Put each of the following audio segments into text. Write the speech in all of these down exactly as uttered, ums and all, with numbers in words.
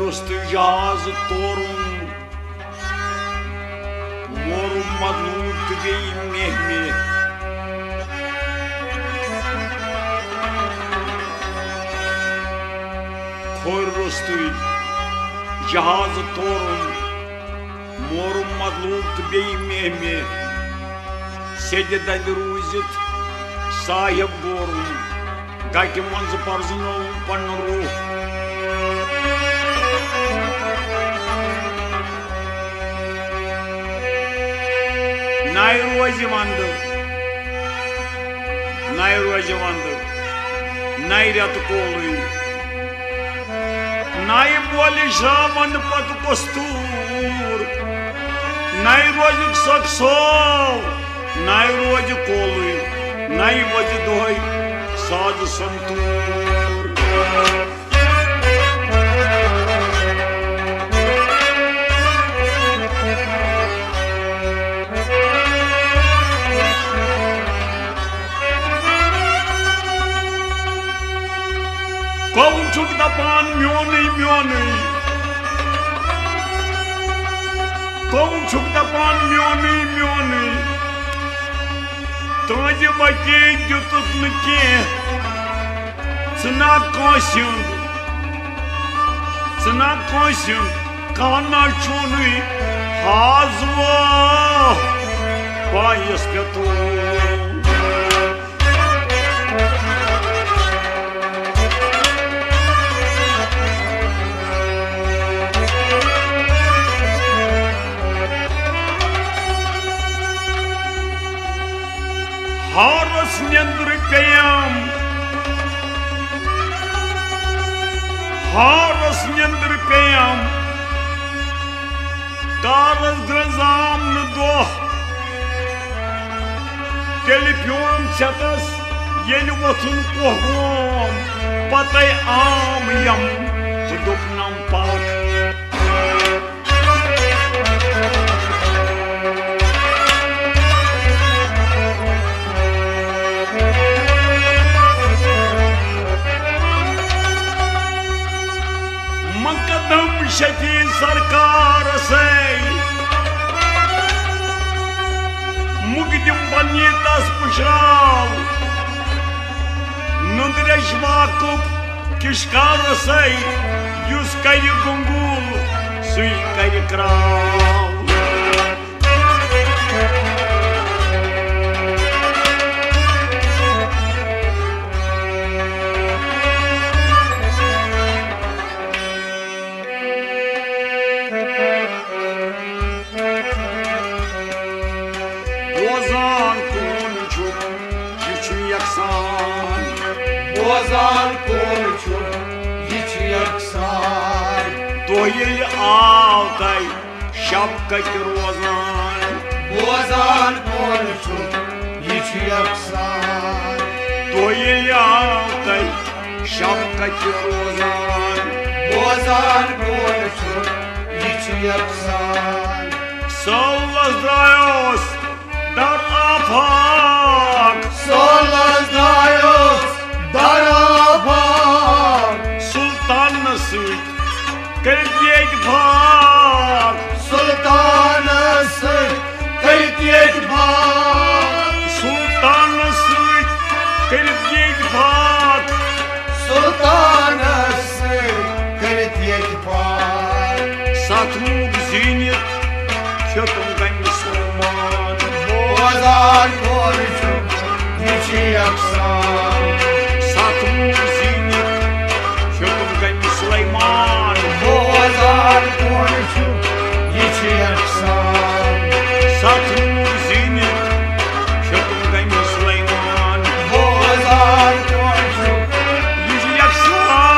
روٚستُے جہاز تورُن، مورُم مطلوب تہٕ بیٚیہِ مہمہِ۔ کھورِ روٚستُے جہاز تورُن، مورُم مطلوب تہٕ بیٚیہِ مہمہِ۔ سیٚدِ دَندِ روٗزِتھ صاحب گورُن، گٹہِ منٛز پرزنووُن پنُن روح۔ نَے روزِ ونٛدٕ، نَے روزِ ونٛدٕ، نَے رٮ۪تہٕ کولُے۔ نَے بولہِ شرٛاوَن پتہٕ کستوٗر۔ نَے روزِ سۄکھ سٲو، نَے روزِ کولُے، نَے وۄزِ دۄہَے ساز سنتوٗر۔ کم چھُکھ دپان میونُے میونُے؟ کم چھُکھ دپان میونُے میونُے؟ تُہنٛزِ وتی دیُتُکھ نہٕ کینٛہہ۔ ژٕ نا کٲنٛسہِ ہُنٛد، ژٕ نا کٲنٛسہِ ہُنٛد، کانٛہہ نا چھُنٕے۔ ہاز وو پایس پٮ۪تھ۔ ہارس نیندر پیام، ہارس نیندر پیام، کارس گرزام نہٕ دۄہ۔ تیٚلہِ پیوم ژھٮ۪تس، ییٚلہِ وۄتھُن کوہ گوم، پتے آم یم تہٕ دوٚپنم پکھ۔ مقدم شفیع سرکارسے، مقدم بنی تس پشراو، نندرش واقف کشکارسے، یُس کرِ گنگول، سُے کرِ کراو۔ بوزان کون چھُ، یہِ چھُ یکسان۔ بوزان کون چھُ، یہِ چھُ یکسان۔ دۄہ ییٚلہِ آو تۄہہِ، شب کتہِ روزان؟ بوزان کون چھُ، یہِ چھُ یکسان۔ دۄہ ییٚلہِ آو تۄہہِ، شب کتہِ روزان؟ بوزان کون چھُ، یہِ چھُ یکسان۔ سٲلس درٛایوس در آفاق۔ سولس درٛایوس در آفاق۔ سلطانس سۭتۍ کٔرِتھ ییٚتہِ فاق۔ سلطانس سۭتۍ کٔرِتھ ییٚتہِ فاق۔ سلطانس سۭتۍ کٔرِتھ ییٚتہِ فاق۔ سلطانس سۭتۍ کٔرِتھ ییٚتہِ فاق۔ ستھ موٗد زیٖنِتھ ہیوٚتُن غمہِ سلیمان۔ بوزان کون چھُ، یہِ چھُ یکسان۔ ستھ موٗد زیٖنِتھ ہیوٚتُن غمہِ سلیمان۔ بوزان کون چھُ، یہِ چھُ یکسان۔ ستھ موٗد زیٖنِتھ ہیوٚتُن غمہِ سلیمان۔ بوزان کون چھُ، یہِ چھُ یکسان۔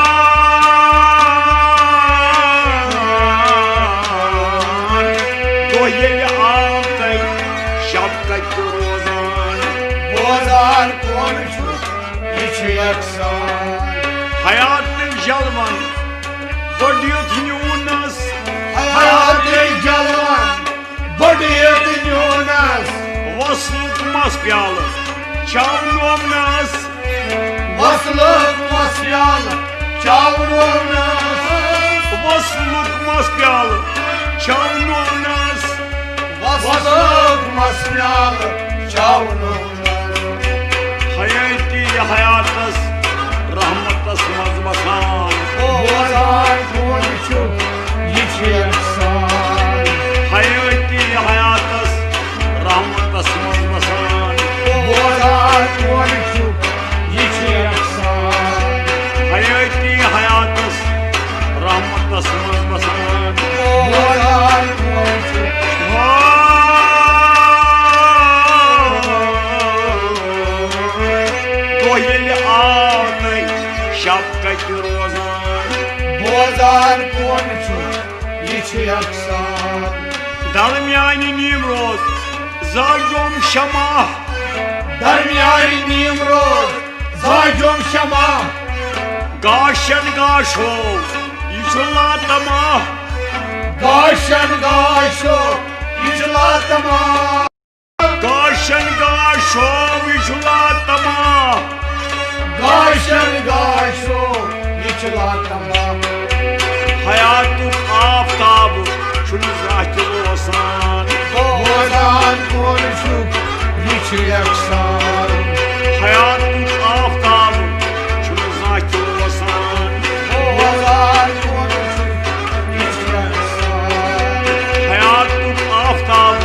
دۄہ ییٚلہِ آو تۄہہِ، شب کتہِ روزان؟ بوزان کون چھُ، یہِ چھُ یکسان۔ حیاتٕکۍ جلوَن بٔڑِتھ نیوٗنس۔ حیاتٕکۍ جلوَن بٔڑِتھ نیوٗنس۔ وصلُک مس پیالہٕ چاونوونس۔ وصلُک مس پیالہٕ چاونوونس۔ وصلُک مَس پیالہٕ چاونوونَس۔ وصلُک مَس پیالہٕ چاونوونَس۔ حیٲتی حیاتَس رحمتَس منٛز بسان۔ بوزان کون چھُکھ، یہِ چھُ یَکسان۔ حیٲتی حیاتَس رحمتَس منٛز بسان۔ بوزان کون چھُکھ، یہِ چھُ یَکسان۔ حیٲتی حیاتَس رحمتَس منٛز بسان۔ بوزان کون چھُکھ۔ دۄہ ییٚلہِ آو تہٕ شب کتہِ روزان۔ بوزان کون چھُکھ، یہِ چھُ یَکسان۔ درمیانہِ نیمروز زاجوم شمع۔ درمیانہِ نیمروز زاجوم شمع۔ گاشن گاشو، یہِ چھُ لاتما۔ گاشن گاشو، یہِ چھُ لاتما۔ گاشن گاشو، یہِ چھُ لاتما۔ گاشن گاشو، یہِ چھُ لاتما۔ حیاتُک آفتاب چھُنہٕ زانٛہہ تہِ لوسان۔ بوزان کون چھُکھ، یہِ چھُ یَکسان۔ حیاتُک آفتاب چھُنہٕ زانٛہہ تہِ لوسان۔ بوزان کون چھُکھ، یہِ چھُ یَکسان۔ حیاتُک آفتاب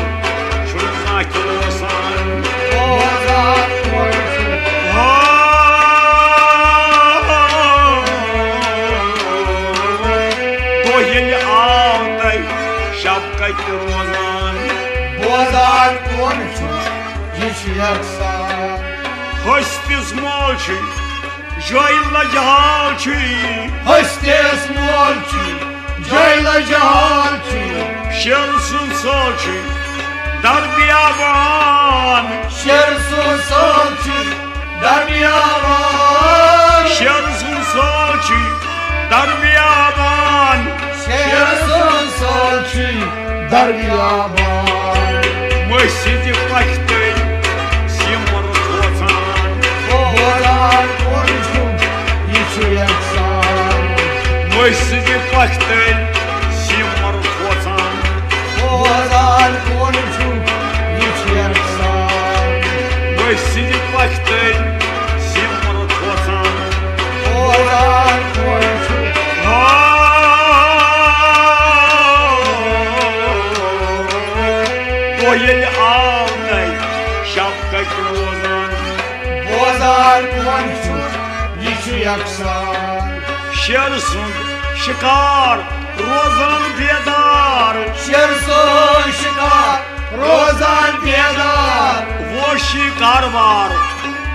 چھُنہٕ زانٛہہ تہِ لوسان۔ بوزان کون چھُکھ۔ ہا۔ دۄہ ییٚلہِ آو تہٕ شب کتہِ روزان۔ بوزان کون چھُکھ، یہِ چھُ یَکسان۔ ہستِس مول چھُ جٲے لجہال چھُے۔ ہستِس مول چھُے، جٲے لجہال چھُے۔ شیر سُنٛد سٲل چھُے دربیاوان۔ شیر سُنٛد سٲل چھُے دربیاوان۔ شیر سُنٛد سٲل چھُے دربیاوان۔ شیر سُنٛد سٲل چھُے دربیاوان۔ مٔسۍ سٕنٛزِ پۄختٕلۍ سِمر کھوژان۔ بوزان کون چھُکھ، یہِ چھُ یَکسان۔ مٔسۍ سٕنٛزِ پۄختٕلۍ سِمر کھوژان۔ بوزان کون چھُکھ، یہِ چھُ یَکسان۔ مٔسۍ سٕنٛزِ پۄختٕلۍ سِمر کھوژان۔ بوزان کون چھُکھ۔ ہا۔ دۄہ ییٚلہِ آو نَے، شب کتہِ روزان۔ بوزان کون چھُکھ، یہِ چھُ یَکسان۔ شیر سُنٛد شِکار روزان بیدار۔ شیر سُنٛد شِکار روزان بیدار۔ ووشی کاروار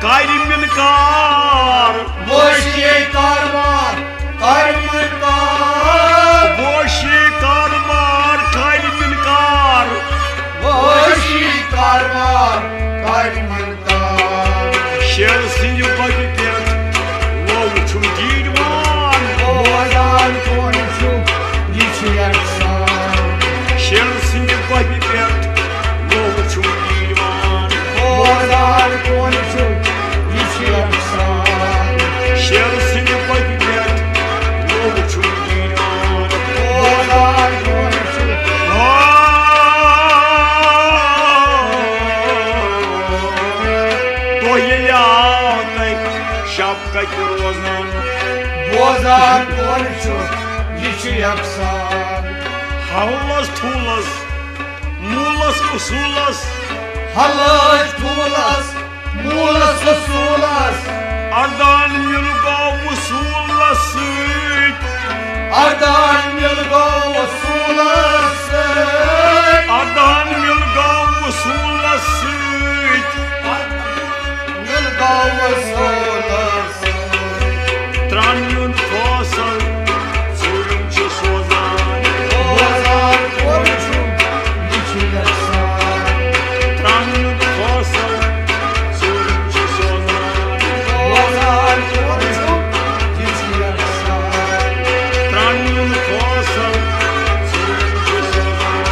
کارِ مِنکار۔ ووشی کاروار کارِ مِنکار۔ ووشی کاروار کارِ مِنکار۔ ووشی کاروار کارِ مِنکار۔ شیر سٕنٛدِ گۄپہِ پٮ۪ٹھ لوٚو چھُم دیٖدوان۔ بوزان کون چھُکھ، یہِ چھُ یَکسان۔ شیر سٕنٛدِ گۄپہِ پٮ۪ٹھ لوٚو چھُم دیٖدوان۔ بوزان کون چھُکھ، یہِ چھُ یَکسان۔ شیر سٕنٛدِ گۄپہِ پٮ۪ٹھ لوٚو چھُم دیٖدوان۔ بوزان کون چھُکھ۔ ہا۔ دۄہ ییٚلہِ آو تہٕ شب کتہِ روزان۔ بوزان کون چھُکھ، یہِ چھُ یَکسان۔ حلس ٹھوٗلس موٗلس اصوٗلس۔ حلس ٹھوٗلس موٗلس اصوٗلس۔ اردان مِل گوٚو وصوٗلس سۭتۍ۔ اردان مِل گوٚو وصوٗلس سۭتۍ۔ اردان مِل گوٚو وصوٗلس سۭتۍ۔ مِل گوٚو وصوٗلس سۭتۍ۔ ترٛنہٕ ہُنٛد فٲصل ژوٗرِم چھُ سوزان۔ بوزان کون چھُ، یہِ چھُ یَژھان۔ ترٛنہٕ ہُنٛد فٲصل ژوٗرِم چھُ سوزان۔ بوزان کون چھُ، یہِ چھُ یَژھان۔ ترٛنہٕ ہُنٛد فٲصل ژوٗرِم چھُ سوزان۔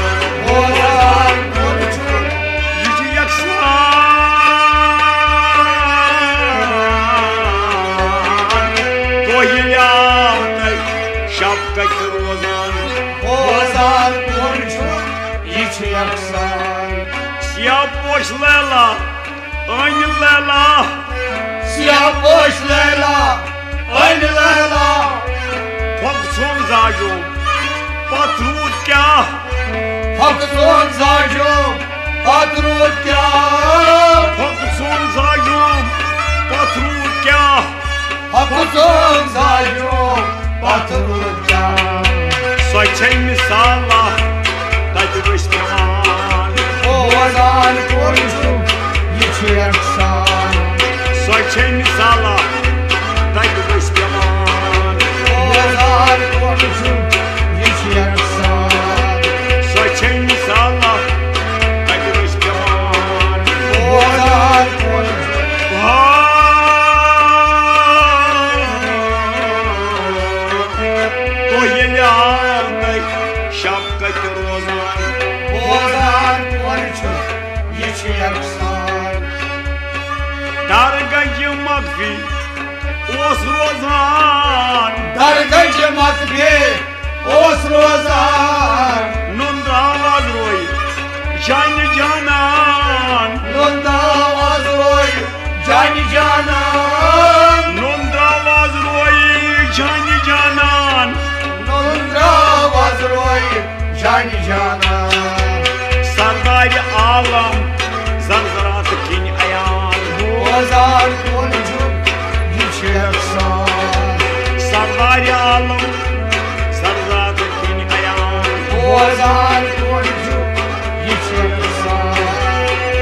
بوزان کون چھُ، یہِ چھُ یَژھان۔ لیلا، سیاہ پوش لیلا، أنۍ لیلا۔ پھۄکہٕ ژھوٚن زاجوم، پتھ روٗد کیٛاہ؟ پھۄکہٕ ژھوٚن زاجوم، پتھ روٗد کیٛاہ؟ پھۄکہٕ ژھوٚن زاجوم، پتھ روٗد کیٛاہ؟ پھۄکہٕ ژھوٚن زاجوم، پتھ روٗد کیٛاہ؟ سۄ چھے مثالا تتہِ ؤسۍ پٮ۪وان۔ بوزان کُن چھُ، یہِ چھُ یکسان۔ سۄ چھے مثالا تتہِ ؤسۍ پٮ۪وان۔ بوزان کُن چھُ، یہِ چھُ یکسان۔ سۄ چھے مثالا تتہِ ؤسۍ پٮ۪وان۔ بوزان کُن چھُ۔ ہا۔ تُہۍ ییٚلہِ آو تۄہہِ شب کتہِ روزان؟ بوزان کُن چھُ، یہِ چھُ یکسان۔ درگنجہِ مخفی اوس روزان۔ درگنجہِ مخفی اوس روزان۔ نُن درٛاو از روے جانہِ جانان۔ نُن درٛاو از روے جانہِ جانان۔ نُن درٛاو از روے جانہِ جانان۔ نُن درٛاو از روے جانہِ جانان۔ سردارِ عالم زرزرات کِنۍ عیان۔ بوزان کُن چھُ، یہِ چھُ یکسان۔ سردارِ عالم زرزرات کِنۍ عیان۔ بوزان کُن چھُ، یہِ چھُ یکسان۔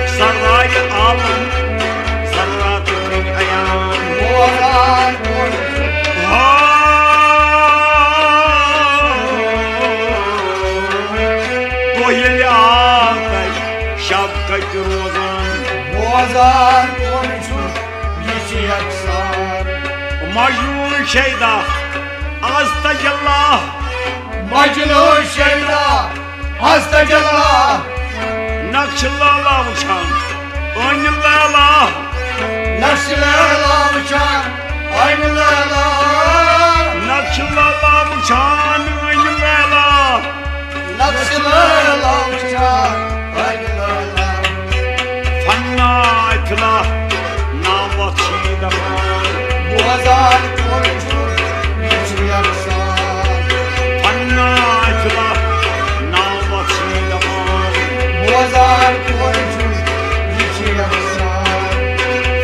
سردارِ عالم زرزرات کِنۍ عیان۔ بوزان کُن چھُ۔ ہا۔ تُہۍ ییٚلہِ آو تۄہہِ شب کتہِ روزان؟ بوزان کُن چھُ، یہِ چھُ یکسان۔ مجنون شیدا از تجلا۔ مجنون شیدا از تجلا۔ نقش لالا وٕچھان أنۍ لالا۔ نقش لالا وٕچھان أنۍ لالا۔ نقش لالا وٕچھان أنۍ لالا۔ نقش لالا وٕچھان أنۍ لالا۔ فنا اطلاع ناو وقت چھِ دپان۔ بوزان کُن چھُ، یہِ چھُ یکسان۔ فنا اطلاع ناو وقت چھِ دپان۔ بوزان کُن چھُ، یہِ چھُ یکسان۔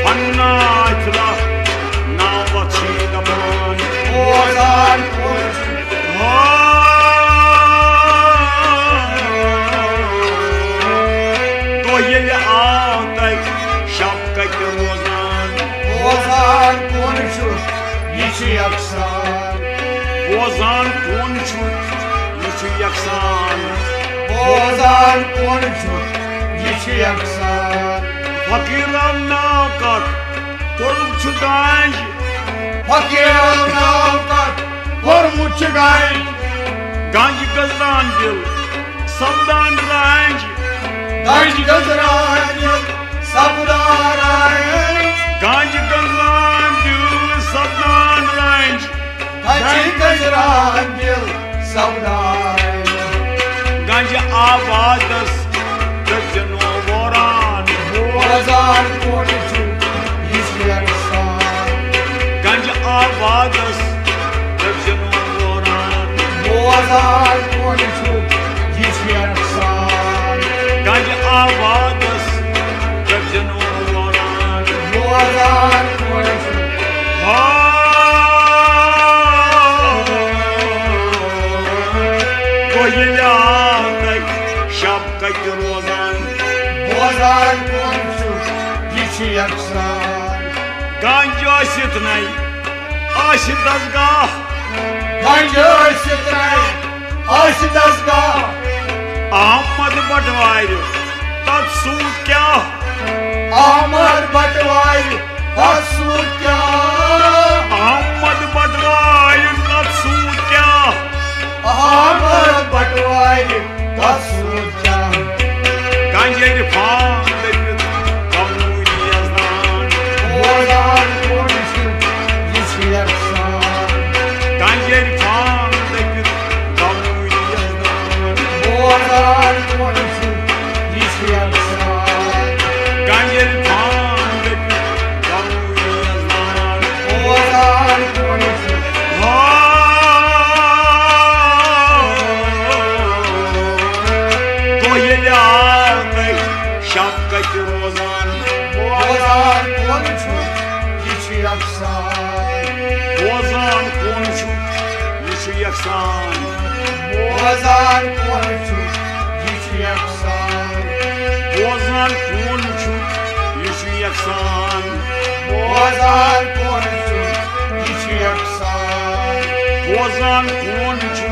فنا اطلاع ناو وقت چھِ دپان۔ بوزان کُن چھُ۔ ہا۔ تُہۍ ییٚلہِ آو تۄہہِ شب کتہِ روزان؟ بوزان کُن چھُ، یہِ چھُ یکسان۔ بوزان کُن چھُ، یہِ چھُ یکسان۔ بوزان کُن چھُ، یہِ چھُ یکسان۔ فقیرن ناو کتھ کوٚرمُت چھُ گنج۔ فقیرن ناو کتھ کوٚرمُت چھُ گنج۔ گنج گزران دِل سپدان رنج۔ گنج گزران دِل سپدان رنج۔ گنج گزران دِل سپدان رنج۔ گنج گزران دِل سپدان۔ گنج آبادس دٔپۍ زِ نوٚو ووران۔ بوزان کُن چھُ، یہِ چھُ یکسان۔ گنج آبادس دٔپۍ زِ نوٚو ووران۔ بوزان کُن چھُ، یہِ چھُ یکسان۔ گنج آبادس دٔپۍ زِ نوٚو ووران۔ بوزان کُن چھُ۔ ہا۔ گوٚو ییٚلہِ آو تۄہہِ شب کتہِ روزان؟ بوزان کُن چھُ، یہِ چھُ یکسان۔ گنج ٲسِتھ نے آسہِ دستگاہ۔ گنج ٲسِتھ نے آسہِ دستگاہ۔ احمد بٹوارِ تتھ سوٗد کیٛاہ؟ احمد بٹوارِ تتھ سوٗد کیٛاہ؟ احمد بٹوارِ تتھ سوٗد کیٛاہ؟ احمد بٹوارِ تتھ سوٗد کیٛاہ؟ گنج عرفان دٔپِتھ قبوٗل یزدان۔ بوزان کُن چھُ، یہِ چھُ یکسان۔ گنج عرفان دٔپِتھ قبوٗل یزدان۔ بوزان کُن چھُ، یہِ چھُ یکسان۔ گنج عرفان بوزان کون چھُ، یہِ چھُ یکسان۔ بوزان کون چھُ، یہِ چھُ یکسان۔ بوزان کون چھُ، یہِ چھُ یکسان۔ بوزان کون چھُ،